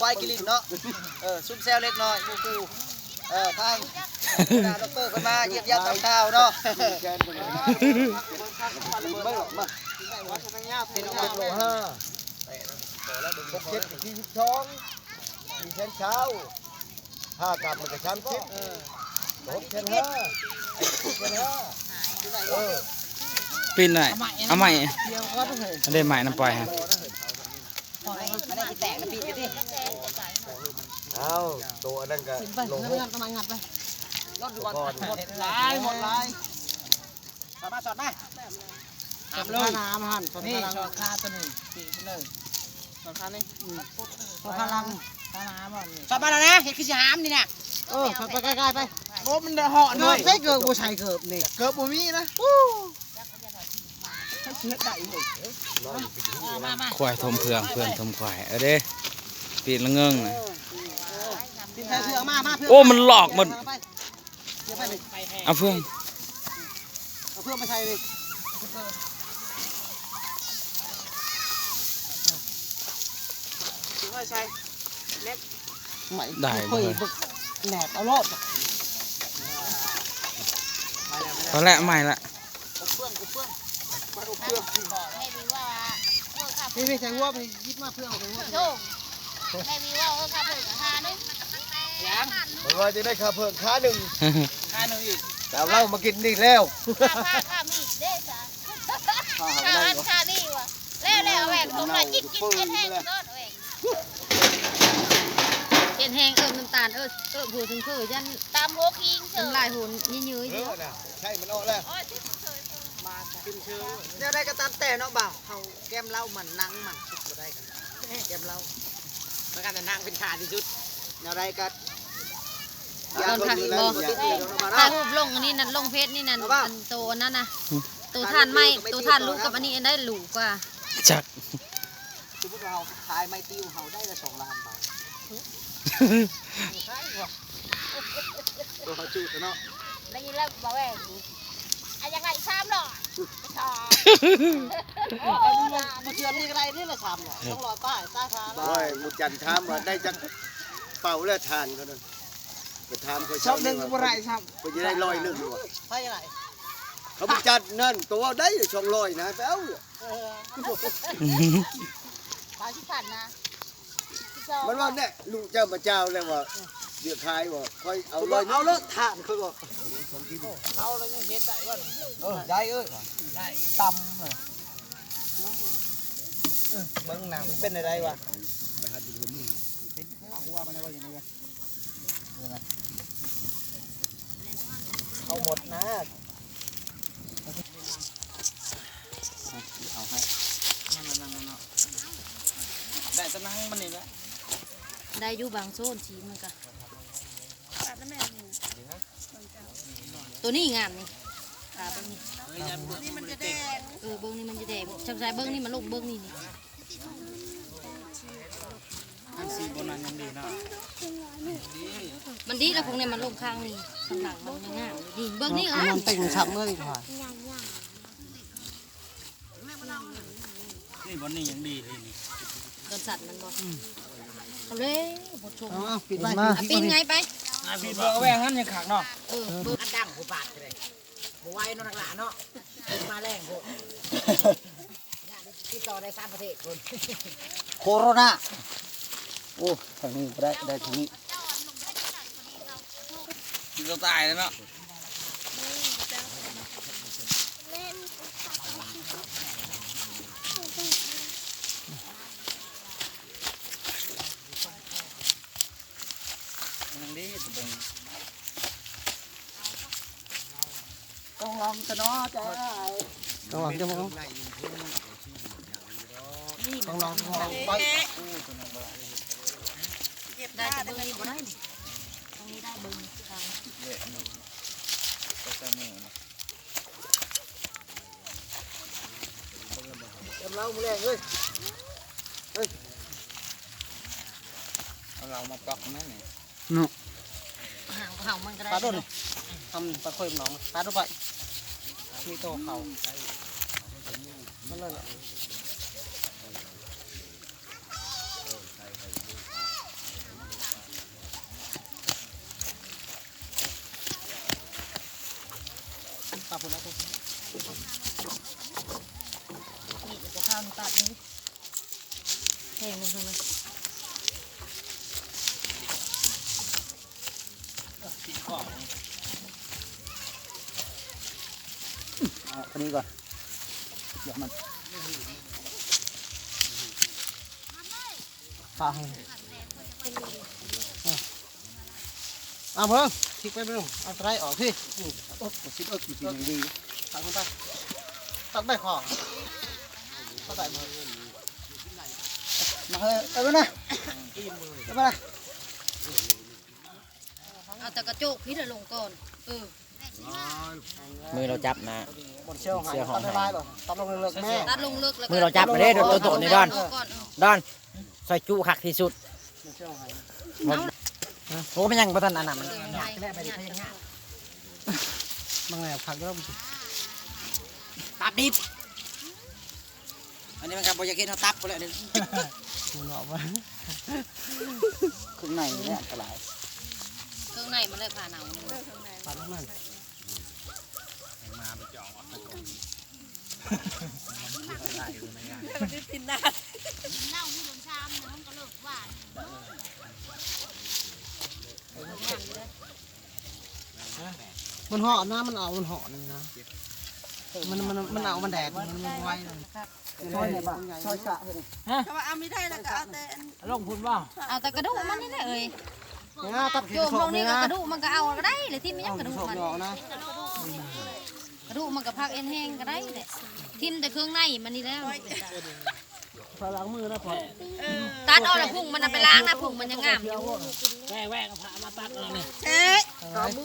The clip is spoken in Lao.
ຄວາຍກິລິນເນາະ ເອີ ຊຸມແຊວເລັກນ້ອຍໝູ່ຄູ່ ເອີ ທາງຫົວໜ້າດອກເຕີເພິ່ນມາຢ້ຽມຢາມຕາມຂ່າວເນາະ ເຈັດຮ້ອຍຫ້າ ຫົກເຈັດສີ່ສິບສອງ ສີ່ແສນຊາວ ຫ້າກັບມັນກໍສາມສິບ ຫົກແສນຫ້າ ຫົກແສນຫ້າ ເອີ ປີ້ນໜ້ອຍ ເອົາໄມ້ ອັນໃດໄມ້ນຳປ່ອຍຫັ້ນ ອັນນີ້ຊິແຕກນະປີ້ນຢູ່ຕິ ເອົາ ໂຕອັນນັ້ນກໍລົງຫົກ ລອດຢູ່ກ່ອນ ໝົດຫຼາຍ ໝົດຫຼາຍ ສອດມາ ສອດມາ ສອດມາ ສອດມາ ນີ້ ສອດຄາຕົວນີ້ ຕີໄປເລີຍ ສອດຄານີ້ ອືມ ສອດຄາຫຼັງ ສອດມາແລ້ວນະ ເຮັດຄືຊິຫາມນີ້ນະ ເອີ ສອດໄປໄກໆໄປ ໂອ້ ມັນໄດ້ເຫາະເລີຍ ໃສ່ເກີບ ບໍ່ໃສ່ເກີບນີ້ ເກີບບໍ່ມີນະ ອູ້ ຄວາຍຖົມເພື່ອງ ເພື່ອງຖົມຄວາຍ ເອີເດ້ ປີນລະເງິງນະ ປີນໃສ່ເພື່ອງ ມາ ມາເພື່ອງ ໂອ້ ມັນຫຼອກໝົດ ມາໄປ ເອົາເຟືອງ ເອົາເຟືອງມາໃສ່ນີ້ ເອົາເຟືອງໃສ່ ແໜບ ໄໝ້ ໄດ້ ຄ່ອຍເບິ່ງ ແໜບເອົາໂລດ ພໍແລ້ວ ໃໝ່ລະ ອົບເຟືອງ ອົບເຟືອງ ໄປອົບເຟືອງ ແມ່ນວ່າ ເອີ ຄັບ ນີ້ ນີ້ ໃສ່ຫົວ ໄປຫຍິບມາເຟືອງ ໃສ່ຫົວ ໂທ້ ແມ່ມີເວົ້າ ເອີ ຄ່າເພີ່ມຄ່າໜຶ່ງ ຫຍັງ ມັນວ່າຈະໄດ້ຄ່າເພີ່ມຄ່າໜຶ່ງ ຄ່າໜຶ່ງອີກ ແຕ່ເຫຼົ້າມາກິນນີ້ແລ້ວ ຄ່າຜ້າຄ່າມີດເດ້ຊະ ຄ່າຫັ້ນຄ່ານີ້ວ່າ ແລ້ວ ແລ້ວແຫວນ ເອົາມາຈິກໆ ເຮັດແຮງກ່ອນແຫວນ ເຮັດແຮງ ເອີ້ມນ້ຳຕານ ເອີ້ມ ເອີ້ມໂຫດເຖິງເຂີ ຢ້ານຕຳຫົກຫິງເຂີ ນ້ຳລາຍໂຫນເຍີ້ຍໆ ເອີ ນະ ໃຊ້ມັນອອກແລ້ວ ມາກິນເຂີ ແນວໃດກໍຕາມແຕ່ເນາະບ່າວ ເຮົາ ແກ້ມເຫຼົ້າມັນ ໜັງມັນສຸກບໍ່ໄດ້ກັນ ແກ້ມເຫຼົ້າ ມັນກໍໜັງເປັນຂາທີ່ສຸດ ແນວໃດກໍ ຕອນຖ່າຍຮູບບໍ່ ຖ່າຍຮູບລົງອັນນີ້ນັ້ນ ລົງເຟສນີ້ນັ້ນ ອັນໂຕອັນນັ້ນນະ ໂຕທ່ານໃໝ່ ໂຕທ່ານລູກກັບອັນນີ້ ອັນໃດຫຼູກວ່າ ຈັກ ສົມມຸດວ່າເຮົາຂາຍໄມ້ຕິວ ເຮົາໄດ້ລະສອງລ້ານບາດ ບໍ່ເຮົາຈູດເນາະ ໄດ້ຍິນແລ້ວບໍ່ແວ່ ອາ ຢາກໄດ້ສາມຮ້ອຍ ສອງ ໂອ້ ບໍ່ເຊື່ອນີ້ກໍໄດ້ນີ້ລະສາມຮ້ອຍ ສອງຮ້ອຍປາຍ ຕາຍຫາ ໂອ້ຍ ໝູ່ຈັນຖາມວ່າໄດ້ຈັກເປົາແລ້ວ ທ່ານເຂົານັ້ນ ໄປຖາມຂ້ອຍ ຊອບໜຶ່ງກໍບໍ່ໄດ້ຊ້ຳ ເພິ່ນຈະໄດ້ຮ້ອຍໜຶ່ງບໍ່ ໃຜໄດ້ ເຂົາບໍ່ຈັດນັ້ນ ໂຕເວົ້າໄດ້ສອງຮ້ອຍນະ ໄປເອົາ ເອີ ຫຼາຍສິບພັນນະ ມັນວ່າແນ່ ລຸງເຈົ້າມາເຈົ້າແລ້ວວ່າ ເດືອຂາຍບໍ່ ຂ້ອຍເອົາຮ້ອຍ ເອົາໂລດທ່ານ ຂ້ອຍບອກ ເອົາແລ້ວຍັງເຮັດໄດ້ບໍ່ ເອີ ໄດ້ເອີຍ ໄດ້ ຕຳ ເອີ ເບິ່ງໜ້າມັນເປັນແນວໃດວະ ເອົາຫົວມັນໄວ້ຢູ່ນີ້ເວີຍ ເອົາໝົດນະ ເອົາໃຫ້ ນັ້ນໆໆ ໄດ້ແຕ່ໜັງມັນນີ້ແຫຼະ ໄດ້ຢູ່ບາງໂຊນ ສີມັນກະ ໂຕນີ້ງາມນີ້ ຂາເບິ່ງນີ້ ເອີ ເບິ່ງນີ້ມັນຈະແດງ ຊ່ຳຊາຍເບິ່ງນີ້ມັນລົງເບິ່ງນີ້ນີ້ ອັນສີບໍ່ນັ້ນຍັງດີເນາະ ມັນດີແລ້ວ ພວກນີ້ມັນລົງຂ້າງນີ້ ຂ້າງຫຼັງມັນງາມ ນີ້ເບິ່ງນີ້ ເອີ ມັນເປັນຊ້ຳເລີຍ ນີ້ບ່ອນນີ້ຍັງດີເລີຍນີ້ ໂດນສັດມັນບໍ່ ເອົາເລີຍ ບໍ່ຊົມ ເອົາ ເອົາ ປິດໄວ້ ເອົາ ປິດໄວ້ ອ່ະ ປິດບໍ່ ເອົາໄວ້ຫັ້ນຍັງຄັກເນາະ ເອີ ເບິ່ງ ອັນດັງຜູ້ບາດເລີຍ ບໍ່ໄຫວເນາະ ນັກຫຼ້າເນາະ ມາແລງໂພດ ຕິດຕໍ່ໄດ້ສາມປະເທດພຸ້ນ ໂຄໂຣນາ ໂອ້ ທາງນີ້ບໍ່ໄດ້ ໄດ້ທາງນີ້ ກິນຕົວຕາຍແລ້ວເນາະ ຕ້ອງລອງຊະເນາະ ຈ້າ ຕ້ອງລອງ ຕ້ອງລອງ ຕ້ອງລອງ ຕ້ອງລອງ ໄປ ໄດ້ແຕ່ເບິ່ງນີ້ບໍ່ໄດ້ນີ້ ຕ້ອງມີໄດ້ເບິ່ງທາງ ເບິ່ງ ເຫຼົ້າມື້ແລງເອີຍ ເອີຍ ເອົາເຫຼົ້າມາປັກແມ່ນນີ້ ເນາະ ເຮົາມັນກໍໄດ້ ປາໂດດນີ້ ທຳປາໂຄຍໜອງ ປາໂດດໄປ ມີໂຕເຂົາ ມັນນັ້ນແຫຼະ ປາພຸ້ນລະ ນີ້ກໍຂ້າວນີ້ປາດນີ້ ແຫ້ງໜຶ່ງເທົ່ານັ້ນ ເອົາອັນນີ້ກ່ອນ ດຽວມັນ ປາໃຫ້ ເອົາເບິ່ງ ທິກໄປເບິ່ງ ເອົາໄຕອອກພີ້ ອືມ ເອິກ ຊິເອິກ ກິນດີ ຕັກລົງໄປ ຕັກໄປຂໍ ເຂົ້າໃຈບໍ່ ມາເຮີ້ຍ ເອົາໄປນະ ເອົາໄປນະ ເອົາແຕ່ກະໂຈກພີ້ລະລົງກ່ອນ ເອີ ມືລາວຈັບນະ ບ່ອນເຊວໃຫ້ ຕັດຫຼາຍໆ ຕັດລົງເລິກໆ ແມ່ ຕັດລົງເລິກແລ້ວ ມືລາວຈັບໄປເດ້ ໂຕໆ ນີ້ດອນ ເອີ ດອນ ຊອຍຈຸຄັກທີ່ສຸດ ໂອ້ ແມ່ນຫຍັງບໍ່ທັນອັນນັ້ນ ມັນແຫຼະໄປດິ ມັນແຫຼະຄັກຢູ່ ຕັບດິບ ອັນນີ້ມັນກໍບໍ່ຢາກເຫັນເຮົາຕັບພຸ້ນແຫຼະນີ້ ມັນເວົ້າວ່າ ເຄື່ອງໃນນີ້ແຫຼະອັນຕະລາຍ ເຄື່ອງໃນມັນເລີຍພາເນົາ ປັດມັນ ມັນຮ້ອນນະ ມັນເອົາ ມັນຮ້ອນນະ ມັນ ມັນ ມັນເອົາ ມັນແດດ ມັນ ມັນໄວນະ ຊອຍໃຫຍ່ປະ ຊອຍສະເຮັດນີ້ ຮະ ກໍວ່າເອົາມີໄດ້ແລ້ວກໍເອົາແຕ່ອັນ ລົງພຸ້ນບໍ່ ເອົາແຕ່ກະດູກມັນນີ້ແຫຼະເອີຍ ນີ້ນະ ຕັດ ໂຍມເຮົານີ້ກໍກະດູກມັນກໍເອົາກໍໄດ້ແຫຼະ ທີ່ມັນຍັງກະດູກມັນ ອອກນະ ກະດູກມັນກໍພັກເອັນແຫ້ງກໍໄດ້ແຫຼະ ຖິ້ມແຕ່ເຄື່ອງໃນມັນນີ້ແລ້ວ ພາລ້າງມືນະ ພໍ ຕັດເອົາລະພຸງມັນນະ ໄປລ້າງນະ ພຸງມັນຍັງງາມຢູ່ ແວ່ໆ ເອົາຜ້າມາປັດເອົານີ້ ເອີ ເອົາມື